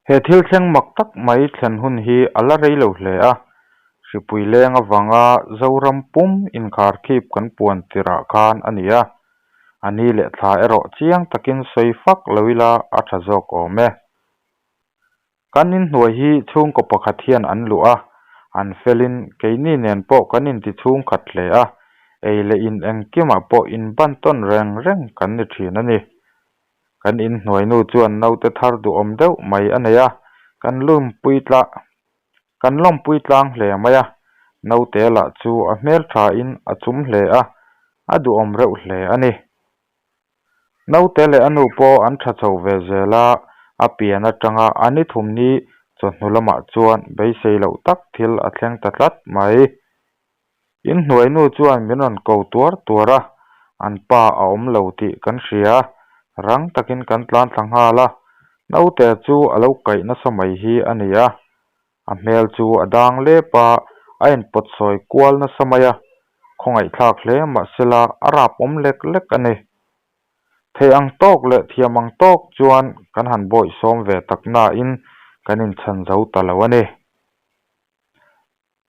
He thil thleng mak tak mai thlen hun hi a la rei lo hle a, hripui leng avanga Zoram pum inkharkhip kan puan tirah khan a ni a, a ni leh thla erawh chiang takin sawi fak lo ila a tha zawk awm e. Kan inhnuai hi chhungkaw pakhat hian an luh a, an felin keini nen pawh kan inti chhungkhat hle a, ei leh in engkimah pawh inban tawn reng reng kan ni thin a ni. Kan inhnuai nu chuan naute thar duhawm deuh mai a nei a, kan lumpui tla kan lawmpui tlang hle mai a, naute lah chu a hmel thain a chum hle a, a duhawm reuh hle a ni. Naute leh a nu pawh an tha chho ve zel a, a pian atanga a ni thum ni chawhnu lamah chuan beisei loh tak thil a thleng ta tlat mai. Inhnuai nu chuan min rawn ko tuar tuar a, an pa a awm lo tih kan hria, rang takin kan tlan thla nghal a, naute chu a lo kaih nasa mai hi a ni a, A hmel chu a dang lep a, a inpawt sawi kual nasa mai a, khawngaihthlak hle mahsela a rap awm lek lek a ni. Theih ang tawk leh thiam ang tawk chuan kan han bawihsawm ve tak nain kan inchhan zo ta lo a ni.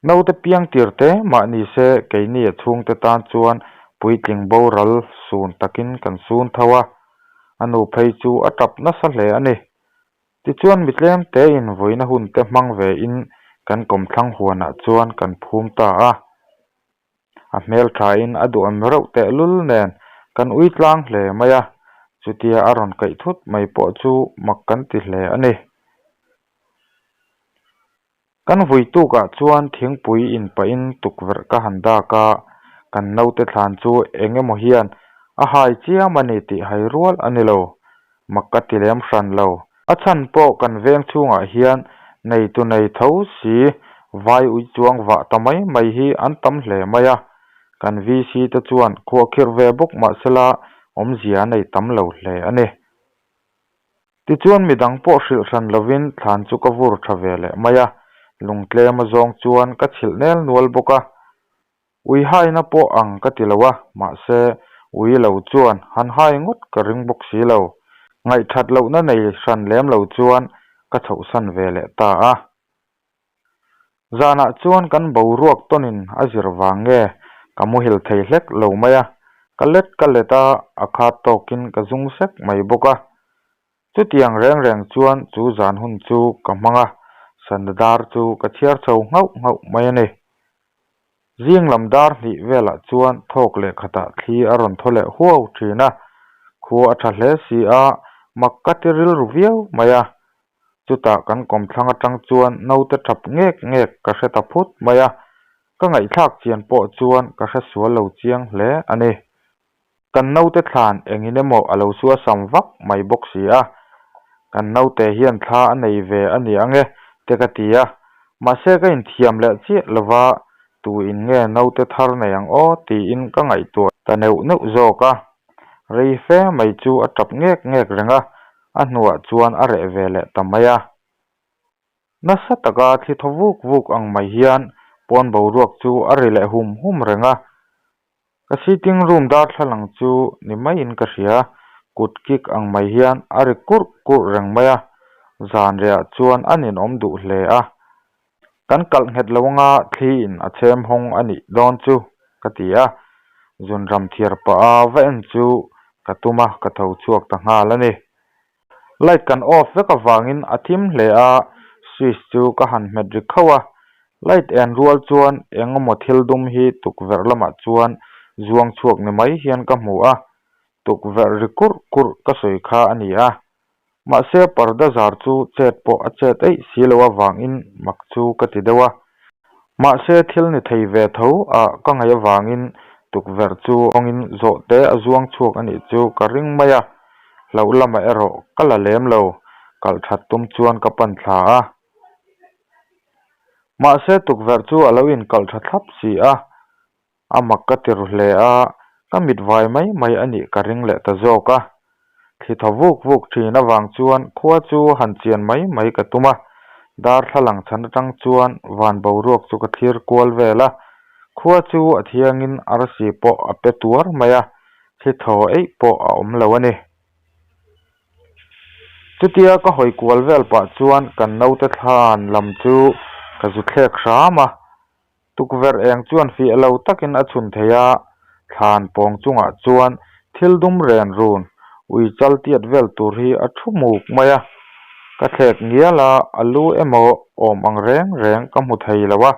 Naute piang tir te mah ni se keini a chhungte tan chuan puitling boral sun takin kan sun tho a, a nu phei chu a tap nasa hle a ni. Tichuan mi tlem tein vawiina hun te hmang ve in kan kawmthlang huanah chuan kan phum ta a. A hmel thain a duhawm reuh tehlul nen kan ui tlang hle mai a, chutia a rawn kaih thut mai pawh chu mak kan ti hle a ni. Kan vui tukah chuan thingpui in pahin tukverh ka han dak a, kan naute thlan chu eng emaw hian a hai chiam a ni tih hai rual a ni lo. Mak ka ti lem hran lo. A chhan pawh kan veng chhungah hian neitu nei tho si vai ui chuang vah ta mai mai hi an tam hle mai a, kan VC te chuan khuahkhirh ve bawk mahsela awmzia a nei tam lo hle a ni. Tichuan midang pawh hrilh hran lovin thlan chu ka vur tha ve leh mai a, lungtlem a zawng chuan ka chhilh nel nual bawk a. Ui haina pawh ang ka ti lo a, mahse ui lo chuan han hai ngawt ka ring bawk si lo. Ngaihthat lohna nei hran lem lo chuan ka chhohsan ve leh ta a. Zanah chuan kan boruak tawnin a zir vang nge ka muhil thei hlek lo mai a, ka let ka let a, a khat tawkin ka zung sek mai bawk a. Chutiang reng reng chuan chu zan hun chu ka hmang a, sana dar chu ka chhiar chho nghauh nghauh mai a ni. Zing lam dar hnih velah chuan thawk leh khatah thli a rawn thaw leh huau thin a, khua a tha hle si a, mak ka ti rilru viau mai a. Chutah kan kawmthlang atang chuan naute thap ngek ngek ka hre ta phut mai a, ka ngaihthlak chian pawh chuan ka hre sual lo chiang hle a ni. Kan naute thlan engin emaw a lo suasam vak mai bawk si a, kan naute hian thla a nei ve a ni ang e te ka ti a, mahse ka inthiam leh chiah lova tu in nge naute thar nei ang aw tiin ka ngaihtuah ta neuh neuh zawk a, rei fe mai chu a tap ngek ngek reng a, a hnuah chuan a reh ve leh ta mai a. Nasa taka thli thaw vuk vuk ang mai hian pawn boruak chu a ri leh hum hum reng a, Ka sitting room darthlalang chu ni maiin ka hria, kut kik ang mai hian a ri kurh kurh reng mai a, zan rehah chuan a ninawm duh hle a. Kan kalh nghet lo anga thli in a chhem hawng a nih dawn chu ka ti a, zunram thiar pah a va en chu ka tum a, ka tho chhuak ta nghal a ni. Light kan off vek avangin a thim hle a, switch chu ka han hmet ri khauh a, light en rual chuan eng emaw thil dum hi tukverh lamah chuan zuang chhuak ni mai hian ka hmu a, tukverh ri kurh kurh ka sawi kha a ni a, mahse parda zar chu chet pawh a chet eih si lo avangin mak chu ka ti deuh a, mahse thil ni thei ve tho a ka ngaih avangin tukverh chu hawngin zawh te a zuang chhuak a nih chu ka ring mai a. Hlauh lamah erawh ka la lem lo, kalh that tum chuan ka pan thla a. Mahse tukverh chu a lo inkalh tha thlap si a, a mak ka ti ru hle a, ka mit vai mai mai a nih ka ring leh ta zawk a. Thli thaw vuk vuk thin avang chuan khua chu han chian mai mai ka tum a, darthlalang chhan atang chuan van boruak chu ka thlir kual vel a, khua chu a thiangin arsi pawh a pe tuar mai a, Thli thaw eih pawh a awm lo a ni. Chutia ka hawi kual vel pah chuan kan naute thlan lam chu ka zu thlek hram a. Tukverh eng chuan fiah lo takin a chhun thei a, thlan pawng chungah chuan thil dum ren run ui chal tiat vel tur hi a thu muk mai a. Ka thlek ngial a, a lu emaw awm ang reng reng ka hmu thei lo a,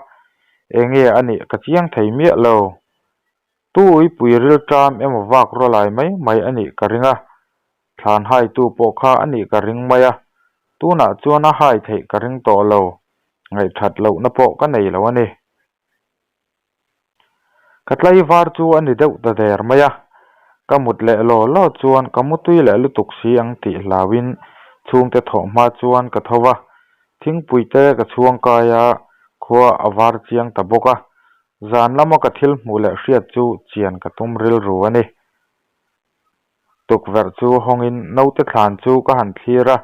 enge a nih ka chiang thei miah lo. Tu uipui rilṭam emaw vak rawlai mai mai a nih ka ring a, thlan haitu pawh kha a nih ka ring mai a, tunah chuan a hai theih ka ring tawh lo, ngaihthat lohna pawh ka nei lo a ni. Ka tlaivar chu a ni deuh ta der mai a, ka mut leh law law chuan ka mutui leh lutuk si ang tih hlauhin chhungte thawh hma chuan ka tho va, thingpui te ka chhuang kai a, khua a var chiang ta bawk a, Zan lama ka thil hmuh leh hriat chu chian ka tum rilru a ni. Tukverh chu hawngin naute thlan chu ka han thlir a,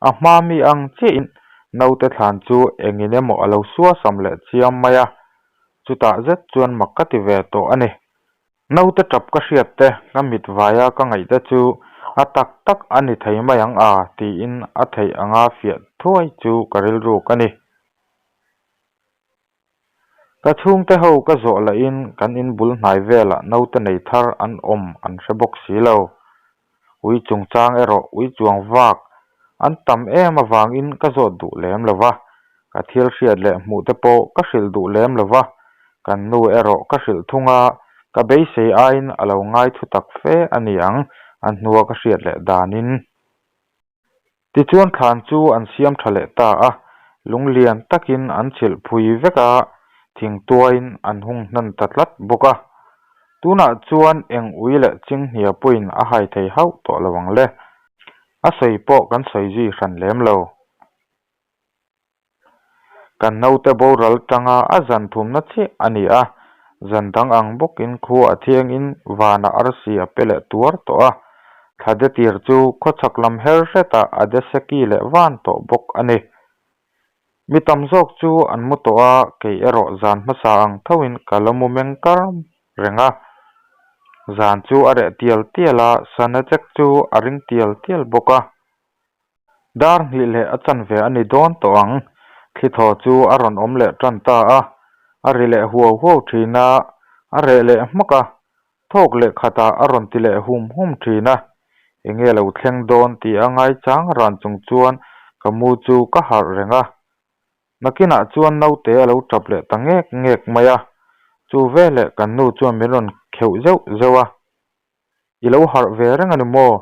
a hma mi ang chiahin naute thlan chu engin emaw a lo suasam leh chiam mai a, chutah zet chuan mak ka ti ve tawh a ni. Naute tap ka hriat te, ka mit vaia ka ngaih te chu a tak tak a ni thei mai ang a tiin a theih anga fiah thuai chu ka rilruk a ni. Ka chhungte ho ka zawh lahin kan in bul hnai velah naute nei thar an awm an hre bawk si lo. Ui chungchang erawh ui chuang vak an tam em avangin ka zawt duh lem lo va, ka thil hriat leh hmuh te pawh ka hrilh duh lem lo va, kan nu erawh ka hrilh thung a, ka beisei aiin a lo ngai thu tak fe a ni ang a hnua ka hriat leh danin. Tichuan thlan chu an siam tha leh ta a, lung lian takin an chhilh phui vek a, thingtuaiin an hung hnan ta tlat bawk a. Tunah chuan eng ui leh chinghnia pawhin a hai thei hauh tawh lo ang le. A sawi pawh kan sawi zui hran lem lo. Kan naute boral tanga a zan thumna chiah a ni a, zan dang ang bawkin khua a thiangin vanah arsi a pe leh tuar tawh a, thla de tir chu khawchhak lam her hretah a de seki leh van tawh bawk a ni. Mi tam zawk chu an mu tawh a, kei erawh zan hmasa ang thoin ka la mu meng kar reng a. Zan chu a reh tial tial a, sana chek chu a ring tial tial bawk a. Dar hnih leh a chanve a ni dawn tawh ang. Thlithaw chu a rawn awm leh tan ta a, a ri leh huau huau thin a, a reh leh hmak a, thawk leh khatah a rawn ti leh hum hum thin a. Enge lo thleng dawn tih a ngaichang ran chung chuan ka mu chu ka harh reng a. Nakinah chuan naute a lo tap leh ta ngek ngek mai a, chu veleh kan nu chuan min rawn kheuh zeuh zeuh a. I lo harh ve reng a ni maw?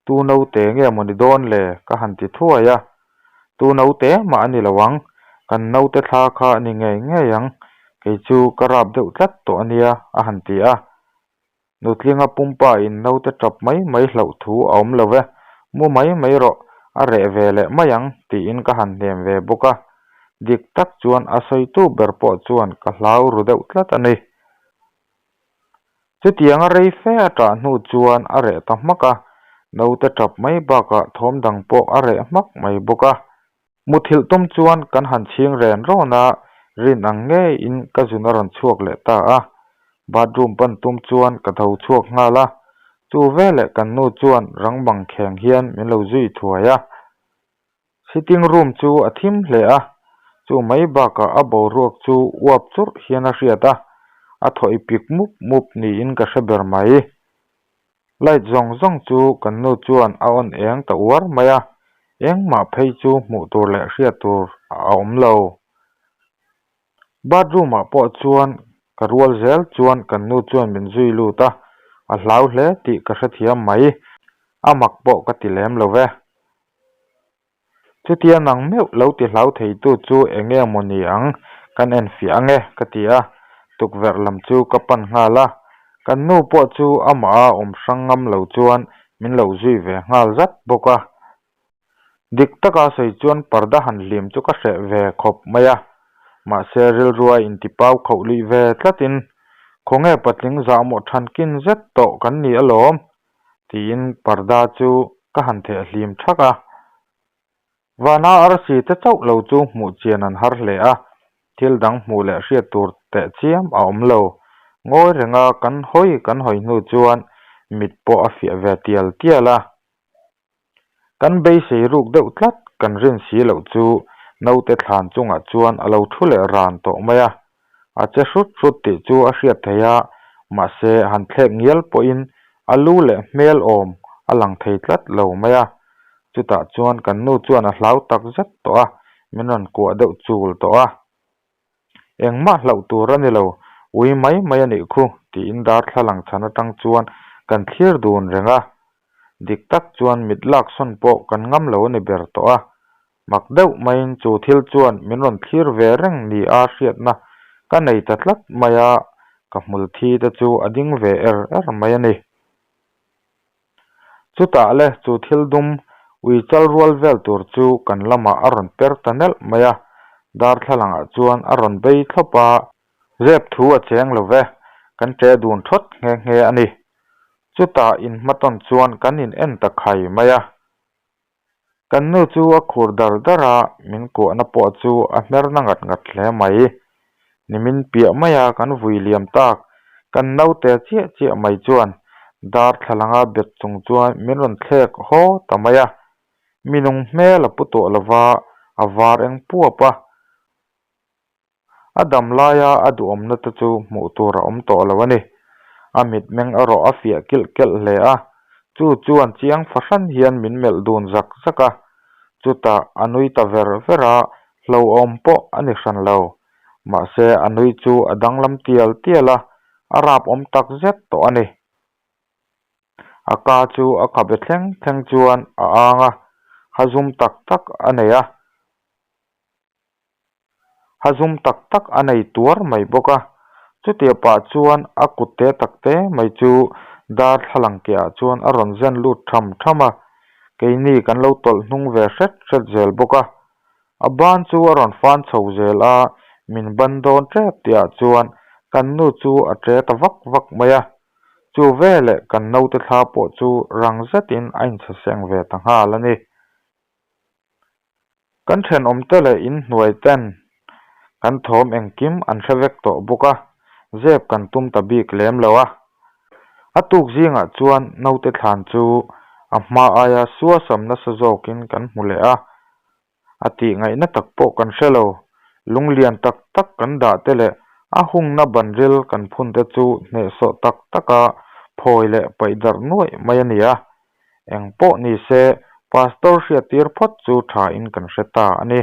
Tu naute nge maw ni dawn le? ka han ti thuai a. Tu naute mah a ni lo ang, kan naute thla kha a ni ngei ngei ang, kei chu ka rap deuh tlat tawh a nia, a han ti a. Nutlinga pumpa in naute tap mai mai hlauh thu a awm lo e, mu mai mai rawh, a reh ve leh mai ang, tiin ka han hnem ve bawk a. Dik tak chuan a sawitu ber pawh chuan ka hlau ru deuh tlat a ni. Chutianga rei fe a ṭah hnu chuan a reh ta hmak a, naute ṭap mai bakah thawm dang pawh a reh hmak mai bawk a. Muthilh tum chuan kan han chhing ren rawn a, rin ang ngeiin ka zun a rawn chhuak leh ta a. Bathroom pan tum chuan ka tho chhuak nghal a, chu veleh kan nu chuan rang bang kheng hian min lo zui thuai a. Sitting room chu a thim hle a, chu mai bakah a boruak chu uap churh hian a hriat a, a thaw i pik mup mup niin ka hre ber mai. Light zawng zawng chu kan nu chuan a on eng ta uar mai a, engmah phei chu hmuh tur leh hriat tur a awm lo. Bathroom ah pawh chuan ka rual zel chuan kan nu chuan min zui lut a, a hlau hle tih ka hrethiam mai, a mak pawh ka ti lem lo ve. Chutia nang meuh lo ti hlau theitu chu eng nge maw ni ang, kan enfiah ang e, ka ti a, tukverh lam chu ka pan nghal a, kan nu pawh chu amah a awm hrang ngam lo chuan min lo zui ve nghal zat bawk a. Dik taka sawi chuan parda han hlim chu ka hreh ve khawp mai a, mahse rilrua intipau khauh luih ve tlatin, Khawnge patling zahmawh thankin zet tawh kan ni alawm, tiin parda chu ka han theh hlim thak a. Vana arsi te chauh lo chu hmuh chian an har hle a, thil dang hmuh leh hriat tur teh chiam a awm lo. Ngawi renga kan hawi kan hawi hnu chuan mit pawh a fiah ve tial tial a. Kan beisei ruk deuh tlat kan rin si loh chu naute thlan chungah chuan a lo thu leh ran tawh mai a. A che hrut hrut tih chu a hriat theih a, mahse han thlek ngial pawhin a lu leh hmel awm a lang thei tlat lo mai a. Chutah chuan kan nu chuan a hlau tak zet tawh a, min rawn kuah deuh chul tawh a. Engmah hlauh tur a ni lo, ui mai mai a nih khu, tiin darthlalang chhan atang chuan kan thlir dun reng a. Dik tak chuan mit lak sawn pawh kan ngam lo a ni ber tawh a. Mak deuh maiin chu thil chuan min rawn thlir ve reng ni a hriatna ka nei ta tlat mai a, ka hmul thi te chu a ding ve er er mai a ni. Chutah le chu thil dum ui chal rual vel tur chu kan lamah a rawn per ta nelh mai a, darthlalangah chuan a rawn bei thlawp a, zep thu a cheng lo ve, kan ṭe dun thawt nghe nghe a ni. Chutah inhmatawn chuan kan in en ta khai mai a. Kan nu chu a khur dar dar a, min kuahna pawh chu a hmer na ngat ngat hle mai. Nimin piah maia kan vui liam tak, kan naute chiah chiah mai chuan darthlalanga bet chung chuan min rawn thlek haw ta mai a. Minung hmel a pu tawh lova, a var eng puap a. A dam laia a duhawmna te chu hmuh tur a awm tawh lo a ni. A mitmeng erawh a fiah kilh kelh hle a, chu chuan chiang fahran hian min melh dun zak zak a. Chutah a nui ta ver ver a, hlauhawm pawh a ni hran lo. Mahse a nui chu a danglam tial tial a, a rap awm tak zet tawh a ni. A ka chu a khabe thleng thleng chuan a ang a, ha zum tak tak a nei a. Ha zum tak tak a nei tuar mai bawk a, chutia pah chuan a kut te tak te mai chu darthlalang keh ah chuan a rawn zen lut tham tham a, keini kan lo tawlh hnung ve hret hret zel bawk a. A ban chu a rawn fan chho zel a, min ban dawn tep tih ah chuan kan nu chu a tre ta vak vak mai a, chu veleh kan naute thla pawh chu rang zetin a inchhaseng ve ta nghal a ni. Kan thenawmte leh inhnuai ten kan thawm engkim an hre vek tawh bawk a, zep kan tum ta bik lem lo a. A tuk zingah chuan naute thlan chu a hma aia suasam nasa zawkin kan hmu leh a, a tih ngaihna tak pawh kan hre lo. Lunglian tak tak kan dah te leh a hungna banril kan phun te chu hnehsawh tak taka phawi leh paih darh nuaih mai a ni a. Eng pawh ni se, Pastor hriattir phawt chu tha in kan hre ta a ni.